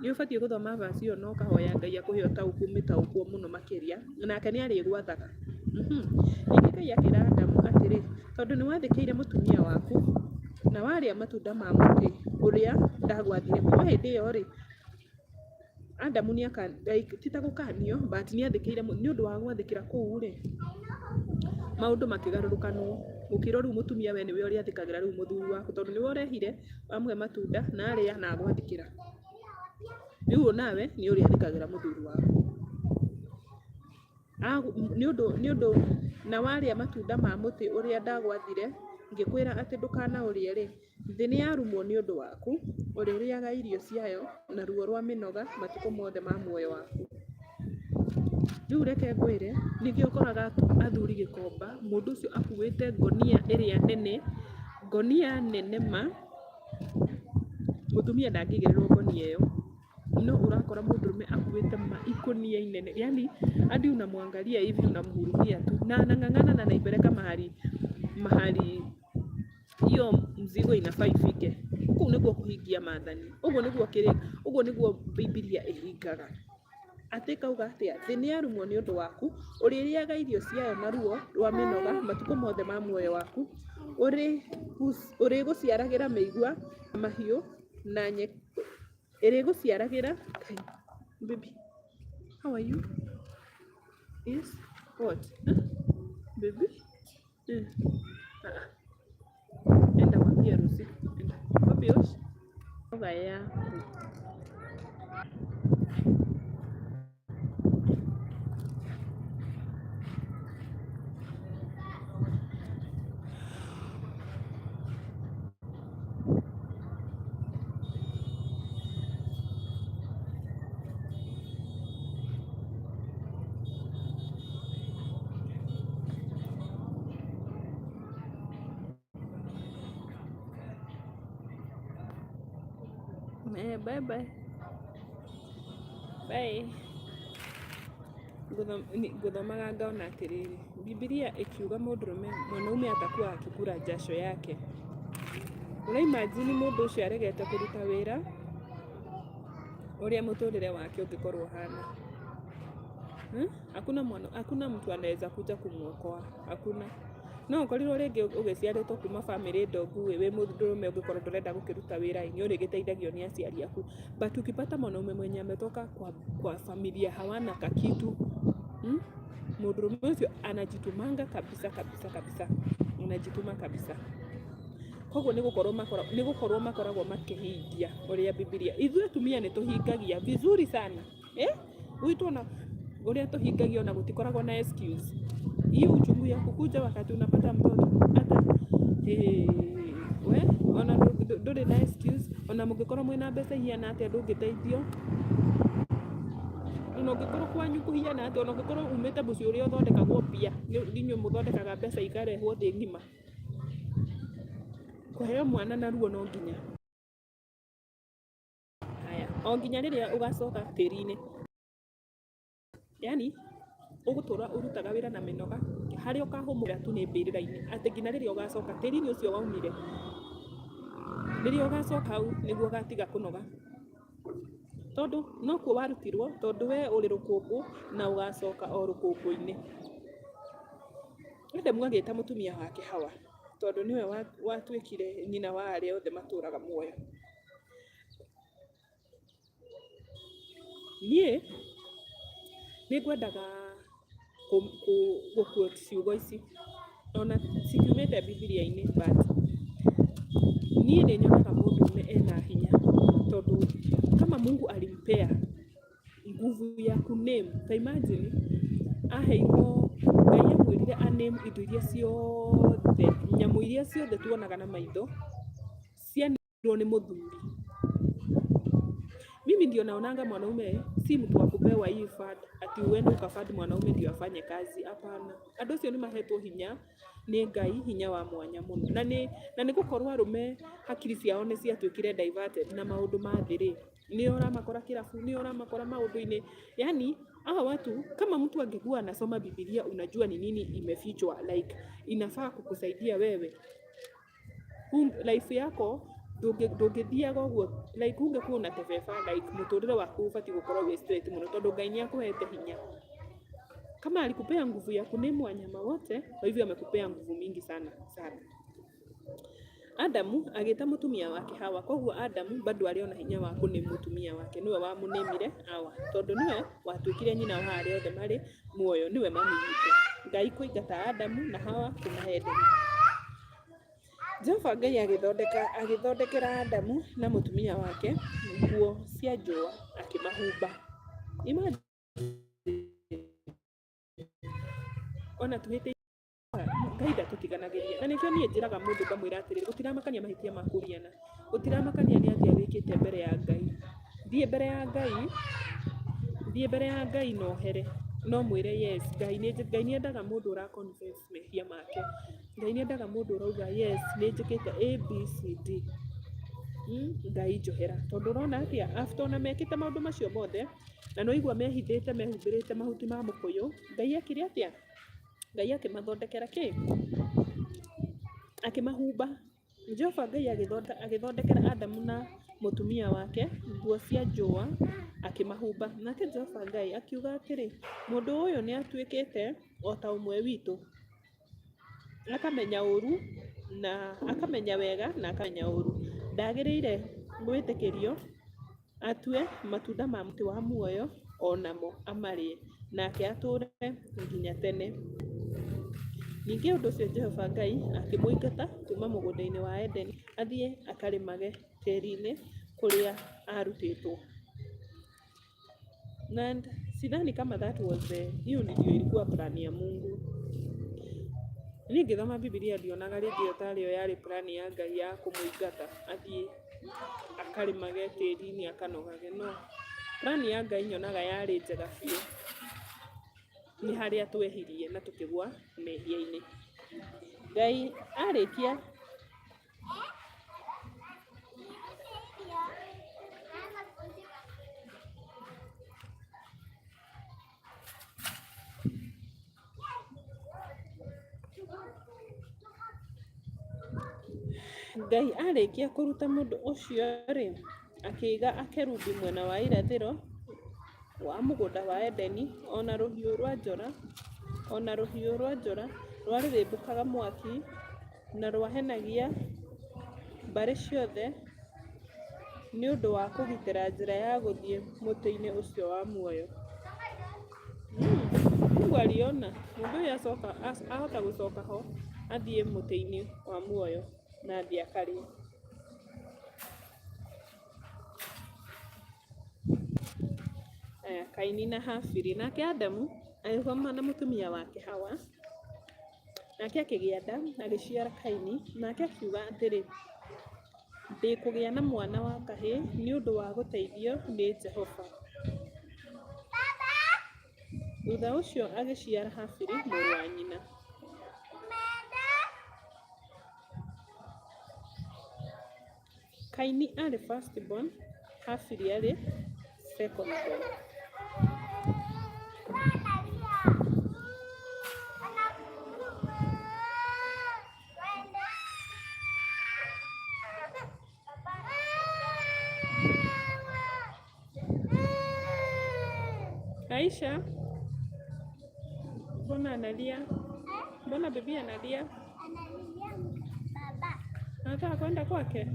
Nĩ ũbatiĩ gũthoma verse ĩyo na ũkahoya Ngai akũhe ũtaũku mĩtaũkwo mũno makĩria, nake nĩ arĩgwathaga. Ningĩ Ngai akĩra Adamu atĩrĩ, tondũ nĩ wathĩkĩire mũtumia waku na warĩa matunda ma mũtĩ ũrĩa ndagwathire, kuma hĩndĩ ĩyo rĩ, Adamu nĩ aka like ti ta gũkanio but nĩ athĩkĩire nĩ ũndũ wa gwathĩkĩra kũu rĩ, maũndũ makĩgarũrũkanwo, gũkĩrwo rĩu mũtumia we nĩwe ũrĩathĩkagĩra rĩu mũthuri waku tondũ nĩwe ũrehire wamũhe matunda na arĩa na agwathĩkĩra. Rĩu nawe nĩ ũrĩathĩkagĩra mũthuri waku. Nĩ ũndũ nĩ ũndũ na warĩa matunda ma mũtĩ ũrĩa ndagwathire ngĩkwĩra atĩ ndũkanaũrĩe rĩ, Thĩ nĩyarumwo nĩ ũndũ waku, ũrĩrĩaga irio ciayo na ruo rwa mĩnoga matukũ mothe ma muoyo waku. Rĩu reke ngwĩre, nĩkĩo ũkoraga athuri gĩkomba, mũndũ ũcio akuĩte ngũnia ĩrĩa nene, ngũnia nene ma, mũtumia ndangĩigĩrĩrwo ngũnia ĩyo. No ũrakora mũndũrũme akuĩte ma ikũnia inene, yani hadi unamwangalia hivi unamhurumia tu, na anang'ang'ana na anaipeleka mahali mahali hiyo mzigo inafaa ifike. Kũu nĩkuo kũhingia maathani, ũguo nĩguo kĩrĩ, ũguo nĩguo Bibilia ĩhingaga. Atĩ ĩkauga atĩa? Thĩ nĩ yarumwo nĩ ũndũ waku, ũrĩrĩaga irio ciayo na ruo rwa mĩnoga matukũ mothe ma muoyo waku, ũrĩgũciaragĩra mĩigua, mahiũ na nyeki, ĩrĩgũciaragĩra, baby, how are you? Yes, what? Baby? Enda mwambie Rusi. Enda. Wapi Osh? Yaku. Eh, bye bye. Bye. Ngũthomaga ngona atĩrĩrĩ, Bibilia ĩkiuga mũndũrũme mwanaume atakuwa akikula jasho yake. Ũra imagine mũndũ ũcio aregete kũruta wĩra ũrĩa mũtũrĩre wake ũngĩkorwo ũhana. Hmm? Hakuna mwana, hakuna mtu anaweza kuja kumuokoa. Hakuna. No ũkorirwo rĩngĩ ũgĩciarĩtwo kuma bamĩrĩ ndongu ĩ, wĩ mũndũrũme ũngĩkorwo ndũrenda gũkĩruta wĩra ĩ, nĩ ũrĩgĩteithagio nĩ aciari aku. But ukipata mwanaume mwenye ametoka kwa familia hawana kakitu, Mũndũrũme ũcio anajitumanga kabisa kabisa kabisa. Anajituma kabisa. Koguo nĩ gũkorwo nĩ gũkorwo makoragwo makĩhingia ũrĩa Bibilia. Ithuĩ atumia nĩ tũhingagia vizuri sana. Eh? Gwitũ ona ũrĩa tũhingagia ona gũtikoragwo na excuse. Hiyo uchungu ya kukuja wakati unapata mtoto hata eh, we ona ndũrĩ na excuse ona mũngĩkorwo mwĩna mbeca ihiana atĩa ndũngĩteithio ona ũngĩkorwo kwanyu kũhiana atĩa ona ũngĩkorwo umĩte mũciĩ ũrĩa ũthondekagwo mbia inyuĩ mũthondekaga mbeca ikarehwo thĩ ng'ima kũheo mwana na ruo no nginya haya o nginya rĩrĩa ũgacoka tĩri-inĩ yani ũgũtũra ũrutaga wĩra na mĩnoga harĩa ũkahũmũra tu nĩ mbĩrĩra-inĩ atĩ nginya rĩrĩa ũgacoka tĩri-inĩ ũcio waumire rĩrĩa ũgacoka hau nĩguo ũgatiga kũnoga tondũ nokuo warutirwo tondũ we ũrĩ rũkũngũ na ũgacoka o rũkũngũ-inĩ. Adamu agĩta mũtumia wake Hawa tondũ nĩwe watuĩkire nyina wa arĩa othe matũraga muoyo. Niĩ nĩ ngwendaga gũ quote ciugo ici ona citiumĩte Bibilia-inĩ, but niĩ nĩ nyonaga mũndũrũme ena hinya tondũ kama Mungu alimpea nguvu ya ku name, ta imagine aheirwo, Ngai amwĩrire a name indo iria ciothe, nyamũ iria ciothe tuonaga na maitho cianĩirwo nĩ mũthuri. Mimi ndio naonanga mwanaume si mtu wa kupewa hii fund ati uende ukafund mwanaume ndio afanye kazi. Hapana, andũ acio nĩ mahetwo hinya nĩ Ngai, hinya wa mwanya mũno, na nĩ gũkorwo arũme hakiri ciao nĩ ciatuĩkire diverted na maũndũ ma thĩ rĩ, nĩo ũramakora kĩrabu, nĩo ũramakora maũndũ-inĩ, yani hawa watu kama mtu angekuwa anasoma Biblia, unajua ni nini imefichwa, like inafaa kukusaidia wewe life yako ndũngĩthiaga ũguo, like ungekuwa unatebeba, like mũtũrĩre waku ũbatiĩ gũkorwo wĩ straight mũno tondũ Ngai nĩ akũhete hinya. Kama alikupea nguvu ya kuname wanyama wote, kwa hivyo amekupea nguvu mingi sana sana. Adamu agĩta mũtumia wake Hawa, koguo Adamu bado arĩ ona hinya wa kũname mũtumia wake, nĩwe wamũnĩmire Hawa tondũ nĩwe watuĩkire nyina wa arĩa othe marĩ muoyo, nĩwe mami witũ. Ngai kũingata Adamu na Hawa kuma Edeni. Jehova Ngai agĩthondekera Adamu na mũtumia wake nguo cia njũa akĩmahumba. Imagine ona tuhĩtĩtie Ngai ndatũtiganagĩria, na nĩkĩo niĩ njĩraga mũndũ ngamwĩra atĩrĩrĩ, gũtiramakania mahĩtia maku Riana, gũtiramakania nĩ atĩa wĩkĩte mbere ya Ngai, thiĩ mbere ya Ngai, thiĩ mbere ya Ngai na ũhere, no mwĩre yes, Ngai nĩ Ngai nĩ endaga mũndũ ũra confess mehia make, Ngai nĩ endaga mũndũ ũrauga yes, nĩ njĩkĩte A B C D, Ngai njohera, tondũ ũrona atĩa, after ona mekĩte maũndũ macio mothe, na nĩ waigua mehithĩte mehumbĩrĩte mahuti ma mũkũyũ, Ngai ekire atĩa? Ngai akĩmathondekera kĩ? Akĩmahumba. Jehova Ngai agĩthondekera Adamu na mũtumia wake nguo cia njũa akĩmahumba. Nake Jehova Ngai akiuga atĩrĩ, mũndũ ũyũ nĩ atuĩkĩte o ta ũmwe witũ, akamenya ũũru na akamenya wega na akamenya ũũru. Ndagĩrĩire gwĩtĩkĩrio atue matunda ma mũtĩ wa muoyo o namo amarĩe, nake atũũre nginya tene. Ningĩ ũndũ ũcio Jehova Ngai akĩmũingata kuuma mũgũnda-inĩ wa Edeni athiĩ akarĩmage tĩri-inĩ kũrĩa aarutĩtwo. And sidhani kama that was the, hiyo ndio ilikuwa plan ya Mungu. Niĩ ngĩthoma Bibilia ndionaga rĩngĩ ĩyo tarĩ yo yarĩ plan ya Ngai ya kũmũingata athiĩ akarĩmage tĩri-inĩ akanogage, no plan ya Ngai nyonaga yarĩ njega biũ, nĩ harĩa twehirie na tũkĩgwa mehia-inĩ. Ngai arĩkia Ngai arĩkia kũruta mũndũ ũcio-rĩ, akĩiga akerubi mwena wa irathĩro wa mũgũnda wa Edeni, o na rũhiũ rwa njora, o na rũhiũ rwa njora rwarĩrĩmbũkaga mwaki na rwahenagia mbarĩ ciothe nĩ ũndũ wa kũgitĩra njĩra ya gũthiĩ mũtĩ-inĩ ũcio wa muoyo. Mungu aliona mũndũ ũyũ acoka ahota gũcoka ho athiĩ mũtĩ-inĩ wa muoyo na athiĩ akarĩe. Aya, Kaini na Habili. Nake Adamu agĩkoma na mũtumia wake Hawa, nake akĩgĩa nda, agĩciara Kaini. Nake akiuga atĩrĩ, ndĩ kũgĩa na mwana wa kahĩĩ nĩ ũndũ wa gũteithio nĩ Jehova. Thutha ũcio agĩciara Habili mũrũ wa nyina. Kaini aarĩ first born, Habili aarĩ second born. Aisha, mbona analia? Mbona bibi analia? Analilia baba. Anataka kwenda kwake? Eh.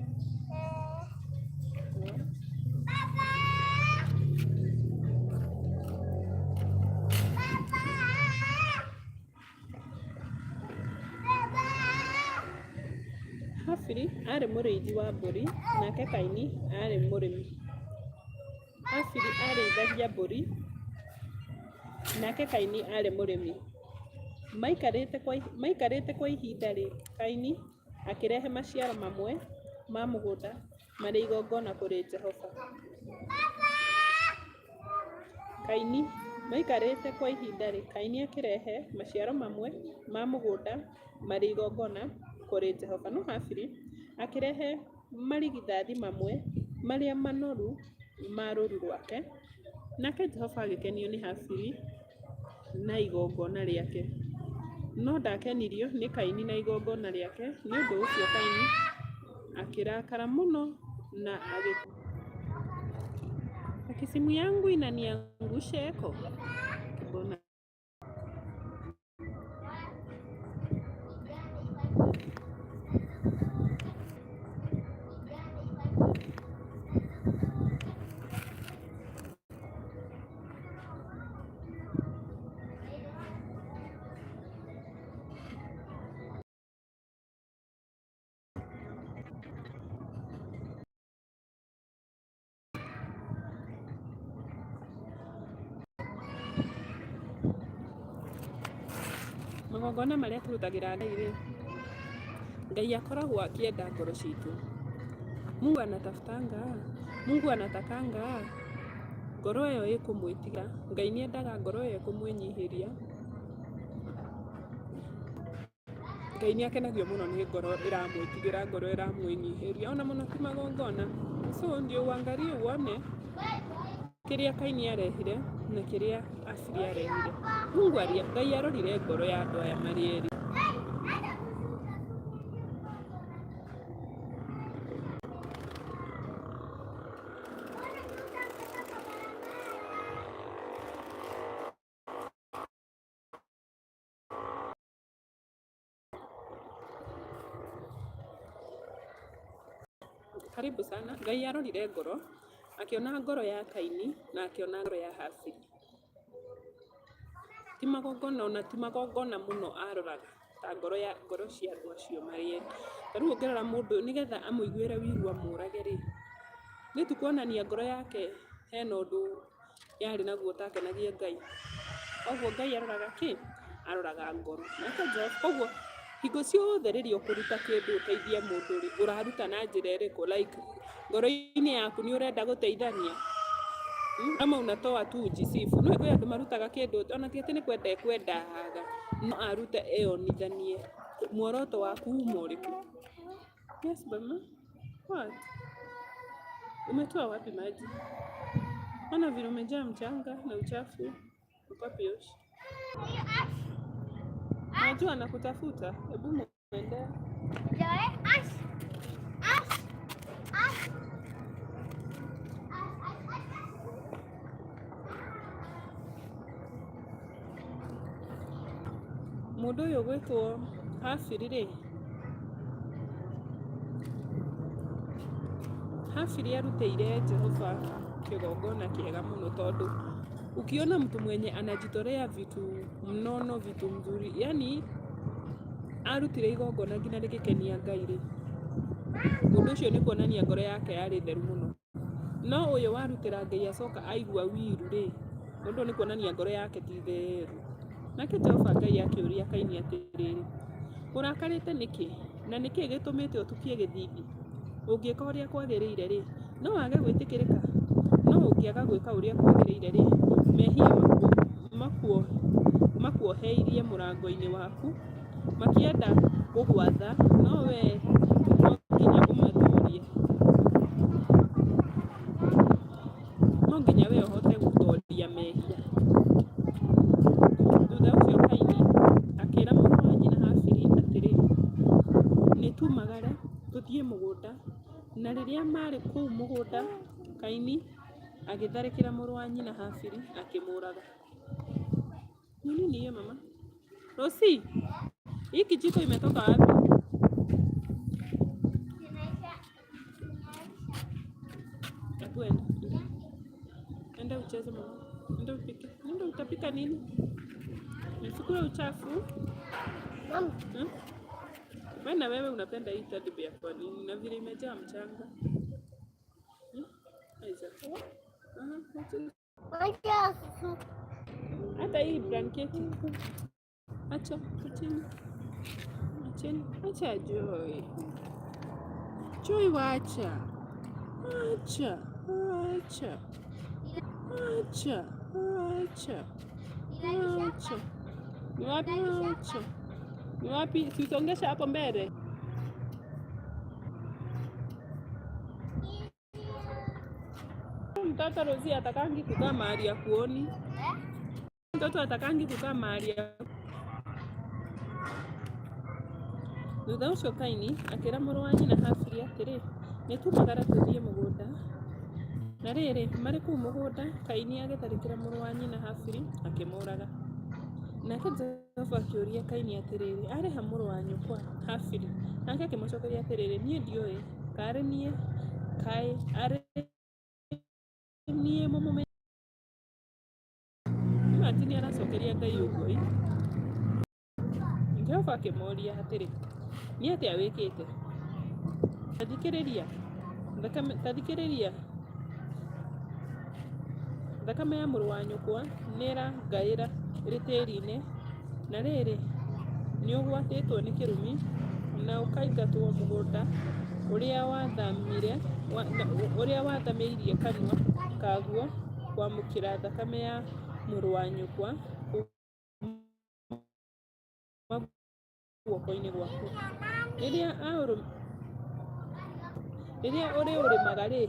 Baba. Habili aarĩ mũrĩithi wa mbũri, nake Kaini aarĩ mũrĩmi. Habili aarĩithagia mbũri, nake Kaini aarĩ mũrĩmi. Maikarĩte kwa ihinda-rĩ, Kaini akĩrehe maciaro mamwe ma mũgũnda marĩ igongona kũrĩ Jehova. Kaini Maikarĩte kwa ihinda-rĩ, Kaini akĩrehe maciaro mamwe ma mũgũnda marĩ igongona kũrĩ Jehova. No Habili akĩrehe marigithathi mamwe marĩa manoru ma rũũru rwake, nake Jehova agĩkenio nĩ Habili na igongona rĩake, no ndaakenirio nĩ Kaini na igongona rĩake. Nĩ ũndũ ũcio Kaini akĩrakara mũno na agĩkua. Simu yangu inaniangusha eko. Mbona Magongona marĩa tũrutagĩra Ngai rĩ, Ngai akoragwo akĩenda ngoro citũ. Mungu anatafutanga, Mungu anatakanga ngoro ĩyo ĩkũmwĩtigĩra. Ngai nĩ endaga ngoro ĩyo ĩkũmwĩnyihĩria. Ngai nĩ akenagio mũno nĩ ngoro ĩramwĩtigĩra, ngoro ĩramwĩnyihĩria, ona mũno ti magongona. So ndio uangalie uone kĩrĩa Kaini arehire na kĩrĩa Habili arehire. Mungu aria, Ngai arorire ngoro ya andũ aya marĩ erĩ. Karibu sana. Ngai arorire ngoro, akĩona ngoro ya Kaini na akĩona ngoro ya Habili. Ti magongona ona ti magongona mũno aroraga ta ngoro ya ngoro cia andũ acio marĩ erĩ. Ta rĩu ũngĩrora mũndũ ũyũ nĩgetha amũiguĩre wiru amũrage rĩ, nĩ tu kuonania ngoro yake hena ũndũ yarĩ naguo ũtakenagia Ngai. Koguo Ngai aroraga kĩ? Aroraga ngoro. Nake Jehova, koguo hingo ciothe rĩrĩa ũkũruta kĩndũ ũteithie mũndũ rĩ, ũraruta na njĩra ĩrĩkũ? Like ngoro-inĩ yaku nĩ ũrenda gũteithania? Ama unatoa tu ujisifu? Nĩ kwĩ andũ marutaga kĩndũ ona ti atĩ nĩ kwenda ekwendaga, no arute eyonithanie. Muoroto waku uma ũrĩkũ? Yes mama. What? Umetoa wapi maji? Ona vile umejaa mchanga na uchafu. Uko wapi Yoshi? Najua nakutafuta. Hebu muende. Mũndũ ũyũ ũgwĩtwo Habili rĩ, Habili arutĩire Jehova kĩgongona kĩega mũno tondũ ukiona mtu mwenye anajitolea vitu mnono vitu mzuri, yani arutire igongona nginya rĩgĩkenia Ngai rĩ, ũndũ ũcio nĩ kuonania ngoro yake yarĩ theru mũno. No ũyũ warutĩra Ngai acoka aigua wiru rĩ, ũndũ nĩ kuonania ngoro yake ti theru. Nake Jehova Ngai akĩũria Kaini atĩrĩrĩ, ũrakarĩte nĩkĩ? Na nĩkĩ gĩtũmĩte ũtukie gĩthiithi? Ũngĩka ũrĩa kwagĩrĩire-rĩ, no wage gwĩtĩkĩrĩka? No ũngĩaga gwĩka ũrĩa kwagĩrĩire-rĩ, mehia makuoheirie mũrango-inĩ waku, makĩenda gũgwatha, no wee no nginya ũmatoorie. No nginya wee ũhote gũtooria mehia. Thutha ũcio Kaini akĩra mũrũ wa nyina Habili atĩrĩ, Nĩ tumagare tũthiĩ mũgũnda. Na rĩrĩa maarĩ kũu mũgũnda, Kaini agĩtharĩkĩra mũrũ wa nyina Habili akĩmũũraga. Ni nini hiyo mama? Rosi, hii kijiko imetoka wapi? Hebu enda. Enda ucheze mama. Enda upike. Nenda utapika nini? Nichukue uchafu. Hmm? Wewe na wewe unapenda hii teddy bear kwa nini? Na vile imejaa mchanga. Hmm? Isaac. Aha, wacha. Hata hii blanketi. Acha, acheni. Acheni. Acha Joy. Joy wacha. Acha. Acha. Acha. Acha. Acha. Ni wapi? Acha. Ni wapi? Si usongeshe hapo mbele. Mtoto Rosie atakangi kukaa mahali ya kuoni. Mtoto atakangi kukaa mahali ya. Thutha ũcio Kaini akĩra mũrũ wa nyina Habili atĩrĩ, "Nĩ tumagara tũthiĩ mũgũnda." Na rĩrĩ, marĩ kũu mũgũnda, Kaini agĩtharĩkĩra mũrũ wa nyina Habili, akĩmũũraga. Nake Jehova akĩũria Kaini atĩrĩ, "Arĩ ha mũrũ wa nyũkwa Habili?" Nake akĩmũcookeria atĩrĩ, "Niĩ ndiũĩ. Kaĩ arĩ niĩ mũmũmenyeria?" Imagine aracokeria Ngai ũguo ĩ. Jehova akĩmũũria atĩrĩ, "Nĩ atĩa wĩkĩte? Ta thikĩrĩria, thakame ya mũrũ wa nyũkwa nĩĩrangaĩra ĩrĩ tĩĩri-inĩ, na rĩrĩ, nĩũgwatĩtwo nĩ kĩrumi na ũkaingatwo mũgũnda ũrĩa wathamĩirie kanua kaguo kwamũkĩra thakame ya mũrũ wa nyũkwa kuuma guoko-inĩ gwaku. Rĩrĩa ũrĩũrĩmaga-rĩ,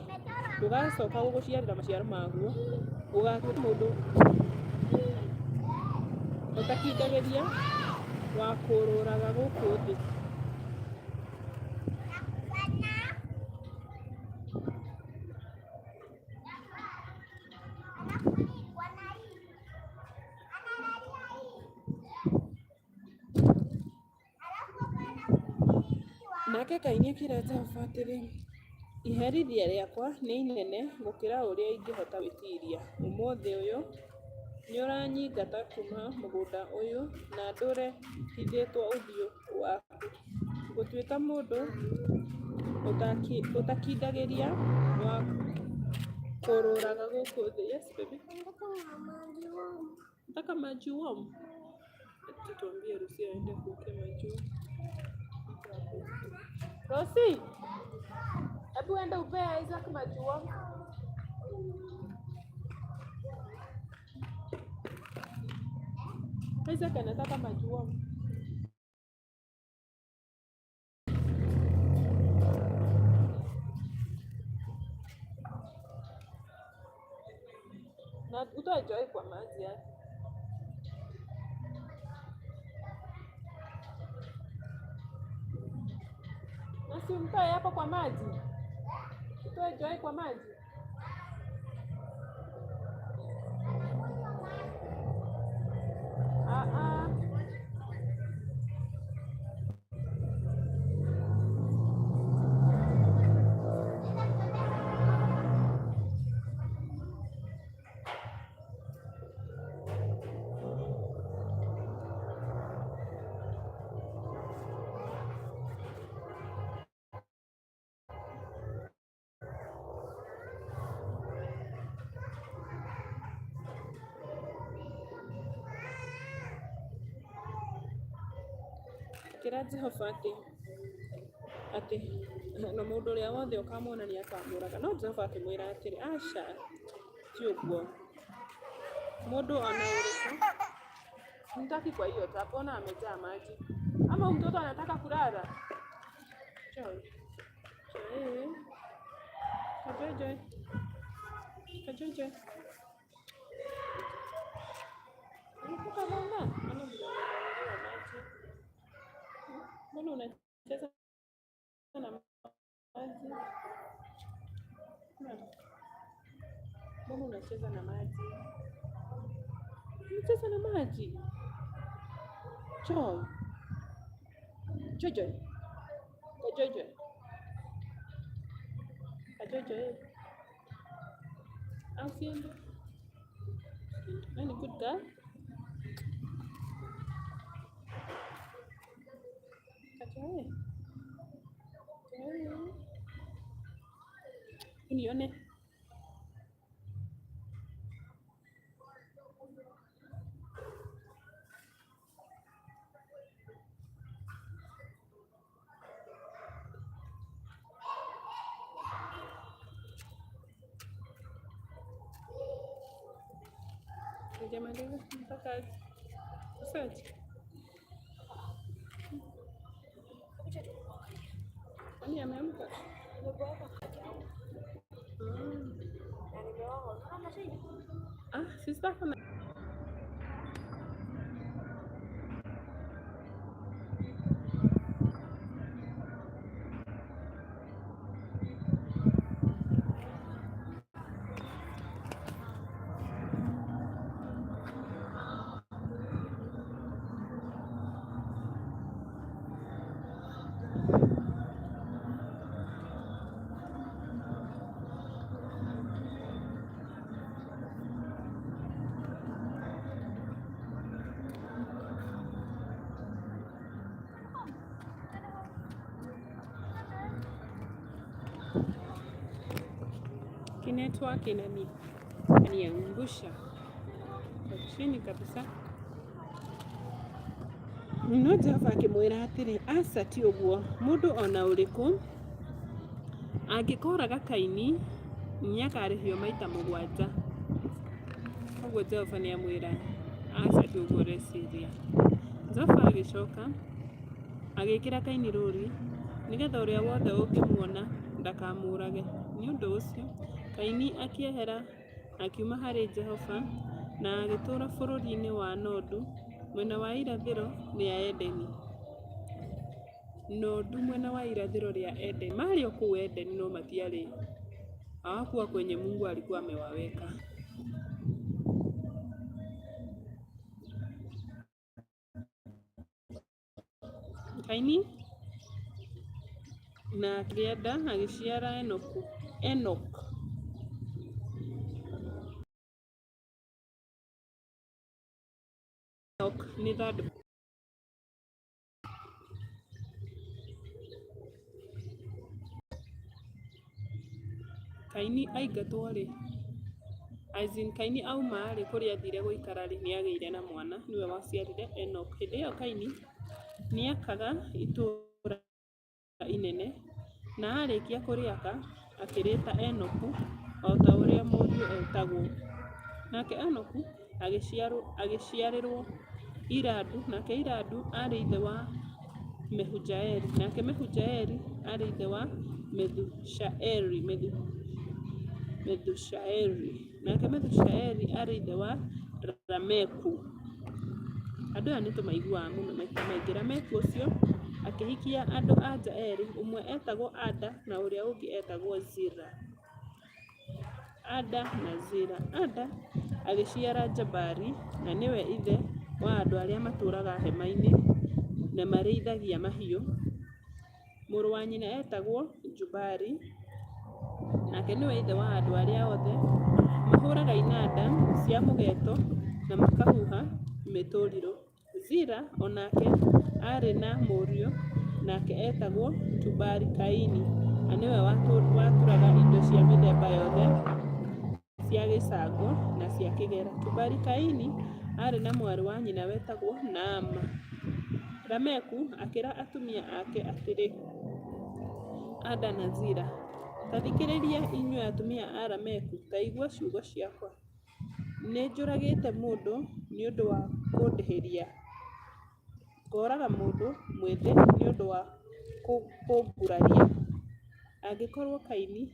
ndũgacooka gũgũciarĩra maciaro maguo. Ũgaatuĩka mũndũ ũtakindagĩria, wa kũũrũraga gũkũ thĩ." Nake Kaini akĩĩra Jehova atĩrĩ, "Iherithia rĩakwa nĩ inene gũkĩra ũrĩa ingĩhota gwĩtiiria. Ũmũthĩ ũyũ nĩũranyingata kuuma mũgũnda ũyũ na ndũũre hithĩtwo ũthiũ waku. Ngũtuĩka mũndũ ũtakindagĩria, wa kũũrũraga gũkũ thĩ." Yes, baby. Nataka maji warm. Ati tuambie Rosie aende kuwekea maji warm. Rosie, hebu enda upee Isaac maji warm. Isaac anataka maji warm. Na utoe Joy kwa maji yake. Na si umtoe hapo kwa maji. Utoe Joy kwa maji. Ah ah. Akĩra Jehova atĩ na mũndũ ũrĩa wothe ũkamuona nĩakamũũraga. No Jehova akĩmwĩra atĩrĩ, "Aca, ti ũguo. Mũndũ o na ũrĩkũ Simtaki kwa hiyo tap, ona amejaa maji. Ama huyu mtoto anataka kulala. Joy. Joy. Kajoy Joy. Kajoy Joy. Unataka mama? Ana vile amemwagiwa maji. Mbona unacheza na maji? Mbona unacheza na maji? Unacheza na maji? Joy. Joy Joy. Kajoy Joy. Kajoy Joy. Au siende? Wewe ni good girl? Kajoy. Nione. Sijamaliza mpaka search. Kwani ameamka? Ah, sister ako na. Kinetwork inaniangusha kwa chini kabisa. No Jehova akĩmwĩra atĩrĩ, "Aca ti ũguo! Mũndũ o na ũrĩkũ angĩkooraga Kaini nĩakarĩhio maita mũgwanja." Kwoguo Jehova nĩamwĩra, "Aca ti ũguo ũreciria." Jehova agĩcoka agĩĩkĩra Kaini rũũri nĩgetha ũrĩa wothe ũngĩmuona ndakamũũrage. Nĩ ũndũ ũcio Kaini akĩehera akiuma harĩ Jehova na agĩtũũra bũrũri-inĩ wa Nodu mwena wa irathĩro rĩa Edeni. Nodu mwena wa irathĩro rĩa Edeni. Marĩ o kũu Edeni no matiarĩ, hawakuwa kwenye Mungu alikuwa amewaweka. Kaini na akĩgĩa nda agĩciara Enoku. Enoch. Enoch nĩ third Kaini aingatwo-rĩ, as in Kaini auma-rĩ, kũrĩa athire gũikara-rĩ, nĩ agĩire na mwana, nĩwe waciarire Enoch. Hĩndĩ ĩyo Kaini nĩ akaga itũũra inene, na arĩkia kũrĩaka akĩrĩĩta Enoku, o ta ũrĩa mũriũ etagwo. Nake Enoku agĩciarĩrwo Iradu, nake Iradu aarĩ ithe wa Mehujaeli, nake Mehujaeli aarĩ ithe wa Methushaeli, Methushaeli, nake Methushaeli aarĩ ithe wa Lameku. Andũ aya nĩ tũmaiguaga mũno maita maingĩ. Lameku ũcio akĩhikia andũ-a-nja erĩ, ũmwe eetagwo Ada na ũrĩa ũngĩ eetagwo Zila. Ada na Zila. Ada agĩciara Jabali, na nĩwe ithe wa andũ arĩa matũũraga hema-inĩ na marĩithagia mahiũ. Mũrũ wa nyina eetagwo Jubali, nake nĩwe ithe wa andũ arĩa othe mahũũraga inanda cia mũgeeto na makahuha mĩtũrirũ. Zila o nake aarĩ na mũriũ, nake eetagwo Tubali-Kaini, na nĩwe waturaga indo cia mĩthemba yothe cia gĩcango na cia kĩgera. Tubali-Kaini aarĩ na mwarĩ wa nyina wetagwo Naama. Lameku akĩra atumia ake atĩrĩ, Ada na Zila, ta thikĩrĩriai inyuĩ atumia a Lameku, ta igua ciugo ciakwa. Nĩ njũragĩte mũndũ nĩ ũndũ wa kũndĩhĩria, Ngooraga mũndũ mwĩthĩ nĩ ũndũ wa kũnguraria. Angĩkorũo Kaini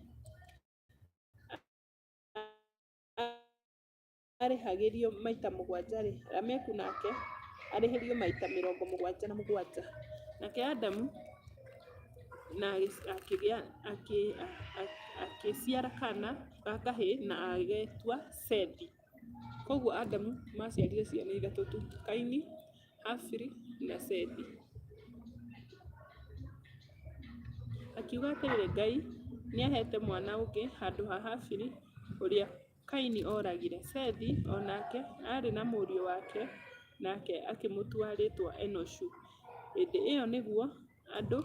arĩhagĩrio maita mũgwanja-rĩ, Lameku nake arĩhĩrio maita 77. Nake Adamu na akĩciara kaana ga kahĩĩ na agĩgatua Sethi. Kwoguo Adamu maaciarire ciana ithatũ tu, Kaini, Habili na Sethi. Akiuga atĩrĩ, Ngai nĩaheete mwana ũngĩ handũ ha Habili ũrĩa Kaini ooragire. Sethi o nake aarĩ na mũriũ wake nake akĩmũtua rĩĩtwa Enoshu. Hĩndĩ ĩyo nĩguo andũ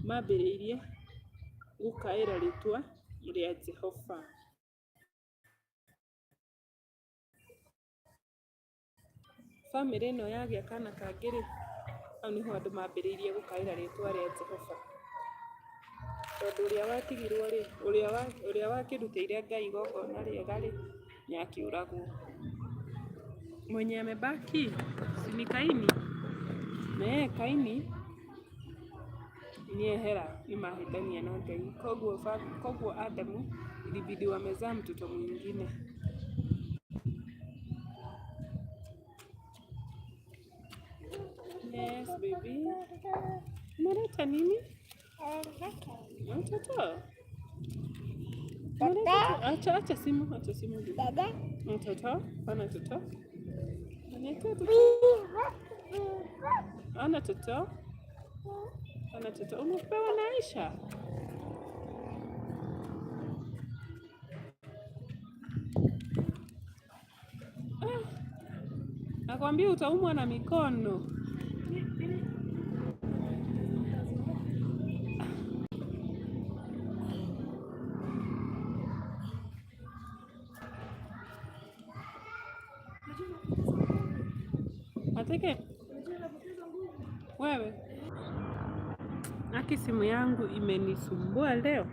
maambĩrĩirie gũkaĩra rĩĩtwa Rĩa Jehova. Bamĩrĩ ĩno yagĩa kana kangĩ rĩ, hau nĩho andũ mambĩrĩirie gũkaĩra rĩtwa rĩa Jehova. Tondũ ũrĩa watigirwo rĩ, ũrĩa wakĩrutĩire Ngai igongona rĩega rĩ, nĩ akĩũragwo. Mwenye amebaki si ni Kaini? Na yeye Kaini nĩehera nĩmahĩtania na Ngai. Koguo Adamu ilibidi wamezaa mtoto mwingine. Yes, baby. Umeleta nini? Mtoto. Acha acha simu, acha simu. Dada. Mtoto, ana toto. Anaitwa toto. Ana toto. Ana toto. Umepewa na Aisha? Ah, nakwambia utaumwa na mikono. Ateke wewe, aki simu yangu imenisumbua leo.